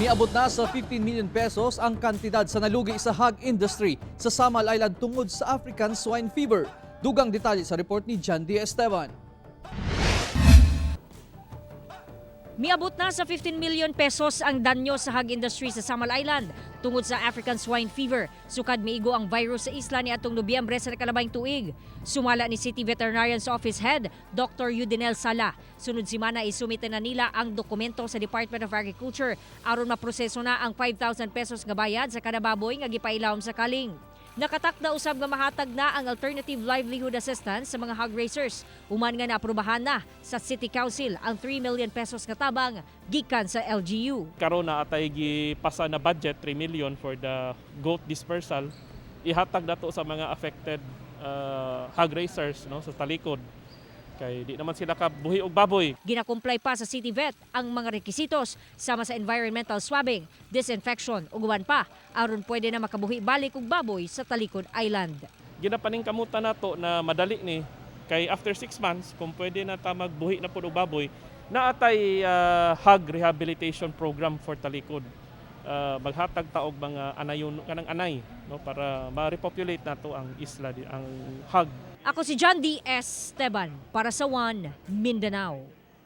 Miabot na sa 15 million pesos ang kantidad sa nalugi sa hog industry sa Samal Island tungod sa African Swine Fever. Dugang detalye sa report ni John D. Esteban. Miabot na sa 15 million pesos ang danyo sa hog industry sa Samal Island tungod sa African Swine Fever. Sukad miigo ang virus sa isla ni atong Nobyembre sa nakalabayng tuig. Sumala ni City Veterinarian's Office Head Dr. Udinel Sala. Sunod semana, isumite na nila ang dokumento sa Department of Agriculture aron maproseso na ang 5,000 pesos nga bayad sa kada baboy nga gipailawom sa kaling. Nakatakda usab nga mahatag na ang alternative livelihood assistance sa mga hog raisers. Human nga naaprubahan na sa City Council ang 3 million pesos nga tabang gikan sa LGU. Karon naa tay gipasa na budget, 3 million for the goat dispersal, ihatag nato sa mga affected hog raisers, no, sa Talikod kay di naman sila kabuhi og baboy. Ginakumply pa sa City Vet ang mga rekisitos sama sa environmental swabbing, disinfection ug uban pa aron pwede na makabuhi balik og baboy sa Talikod Island. Ginapaningkamutan nato na madali ni kay after 6 months kung pwede na ta magbuhi na pud og baboy, naa tay hog rehabilitation program for Talikod. Maghatag ta og mga anayon, kanang anay, no, para ma-repopulate nato ang isla ang hog. Ako si John D. Esteban para sa One Mindanao.